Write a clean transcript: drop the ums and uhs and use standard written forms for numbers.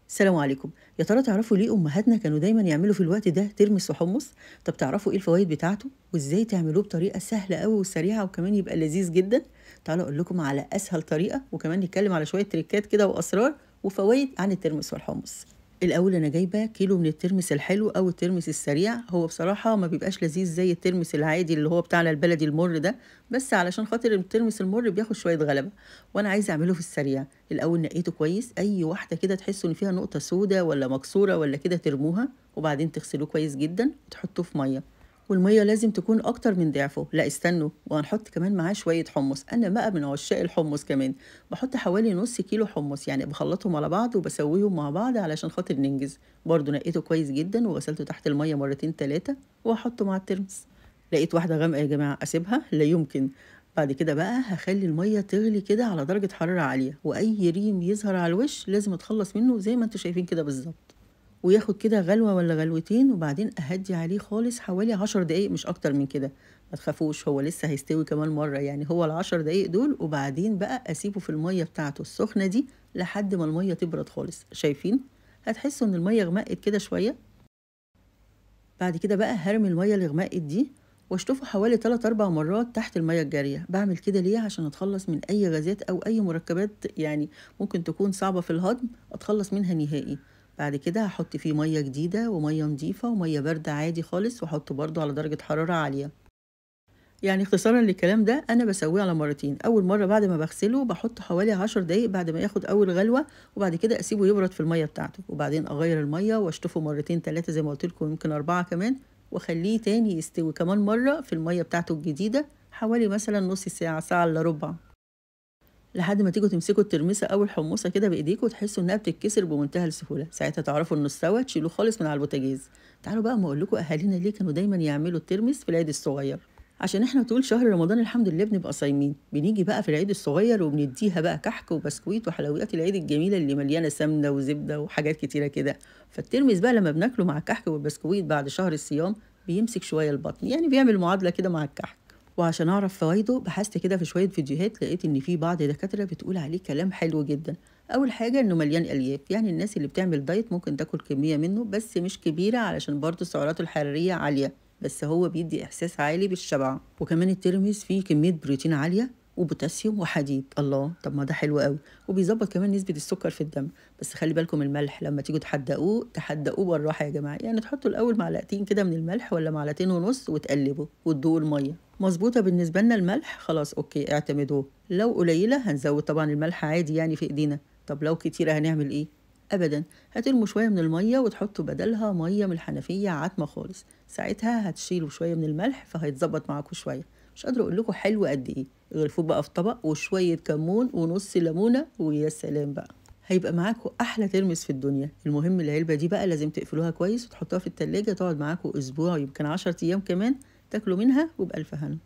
السلام عليكم. يا ترى تعرفوا ليه امهاتنا كانوا دايما يعملوا في الوقت ده ترمس وحمص؟ طب تعرفوا ايه الفوائد بتاعته وازاي تعملوه بطريقة سهلة قوي وسريعة وكمان يبقى لذيذ جدا؟ تعالوا اقول لكم على اسهل طريقه، وكمان نتكلم على شوية تريكات كده واسرار وفوائد عن الترمس والحمص. الاول انا جايبه كيلو من الترمس الحلو او الترمس السريع. هو بصراحة ما بيبقاش لذيذ زي الترمس العادي اللي هو بتاعنا البلدي المر ده، بس علشان خاطر الترمس المر بياخد شوية غلبه، وانا عايزه اعمله في السريع. الاول نقيته كويس، اي واحدة كده تحسوا ان فيها نقطة سودة ولا مكسورة ولا كده ترموها، وبعدين تغسلوه كويس جدا وتحطوه في مية، والمية لازم تكون اكتر من ضعفه. لا استنوا، وهنحط كمان معاه شوية حمص. انا بقى من عشاق الحمص، كمان بحط حوالي نص كيلو حمص، يعني بخلطهم على بعض وبسويهم مع بعض علشان خاطر ننجز. برضو نقيته كويس جدا وغسلته تحت المية مرتين ثلاثة واحطه مع الترمس. لقيت واحدة غامقه يا جماعة، اسيبها؟ لا يمكن. بعد كده بقى هخلي المية تغلي كده على درجه حرارة عالية، واي ريم يظهر على الوش لازم اتخلص منه زي ما انتم شايفين كده بالظبط، وياخد كده غلوه ولا غلوتين، وبعدين اهدي عليه خالص حوالي 10 دقايق مش اكتر من كده. ما تخافوش هو لسه هيستوي كمان مرة، يعني هو ال10 دقايق دول، وبعدين بقى اسيبه في المية بتاعته السخنة دي لحد ما المية تبرد خالص. شايفين؟ هتحسوا ان المية غمقت كده شوية. بعد كده بقى هرمي المية اللي غمقت دي واشطفه حوالي 3-4 مرات تحت المية الجارية. بعمل كده ليه؟ عشان اتخلص من اي غازات او اي مركبات يعني ممكن تكون صعبة في الهضم، اتخلص منها نهائي. بعد كده هحط فيه مية جديدة ومية نظيفة ومية باردة عادي خالص، واحطه برضو على درجه حرارة عالية. يعني اختصارا للكلام ده انا بسويه على مرتين. اول مرة بعد ما بغسله بحطه حوالي 10 دقايق بعد ما ياخد اول غلوه، وبعد كده اسيبه يبرد في المية بتاعته، وبعدين اغير المية واشطفه مرتين 3 زي ما قلت لكم، يمكن 4 كمان، واخليه تاني يستوي كمان مرة في المية بتاعته الجديدة حوالي مثلا نص ساعة، ساعة الا ربع، لحد ما تيجوا تمسكوا الترمسه او الحمصه كده بايديكم وتحسوا انها بتتكسر بمنتهى السهولة. ساعتها تعرفوا انه استوى، تشيلوه خالص من على البوتاجاز. تعالوا بقى ما اقول لكم اهالينا ليه كانوا دايما يعملوا الترمس في العيد الصغير. عشان احنا طول شهر رمضان الحمد لله بنبقى صايمين، بنيجي بقى في العيد الصغير وبنديها بقى كحك وبسكويت وحلويات العيد الجميلة اللي مليانة سمنه وزبده وحاجات كتيرة كده. فالترمس بقى لما بناكله مع الكحك والبسكويت بعد شهر الصيام بيمسك شوية البطن، يعني بيعمل معادلة كده مع الكحك. وعشان اعرف فوائده بحثت كده في شوية فيديوهات، لقيت ان في بعض دكاترة بتقول عليه كلام حلو جدا. اول حاجة انه مليان الياف، يعني الناس اللي بتعمل دايت ممكن تاكل كمية منه بس مش كبيرة علشان برضه سعراته الحرارية عالية، بس هو بيدي احساس عالي بالشبع. وكمان الترمس فيه كمية بروتين عالية وبوتاسيوم وحديد. الله، طب ما ده حلو قوي. وبيظبط كمان نسبه السكر في الدم. بس خلي بالكم الملح لما تيجوا تحدقوه تحدقوه بالراحة يا جماعة، يعني تحطوا الاول معلقتين كده من الملح ولا معلقتين ونص وتقلبوا وتدوقوا المية مظبوطة. بالنسبة لنا الملح خلاص okay اعتمدوه، لو قليله هنزود طبعا الملح عادي يعني في ايدينا. طب لو كتيرة هنعمل ايه؟ ابدا، هترموا شوية من المية وتحطوا بدلها مية من الحنفية عتمة خالص، ساعتها هتشيلوا شوية من الملح فهيتظبط معاكم شوية. مش قادرة اقول لكم حلو قد ايه. اغرفوه بقى في طبق وشوية كمون ونص ليمونه، ويا سلام بقى هيبقى معاكم احلى ترمس في الدنيا. المهم العلبة دي بقى لازم تقفلوها كويس وتحطوها في التلاجة، تقعد معاكم اسبوع ويمكن 10 ايام كمان، تاكلوا منها وبألف هنا.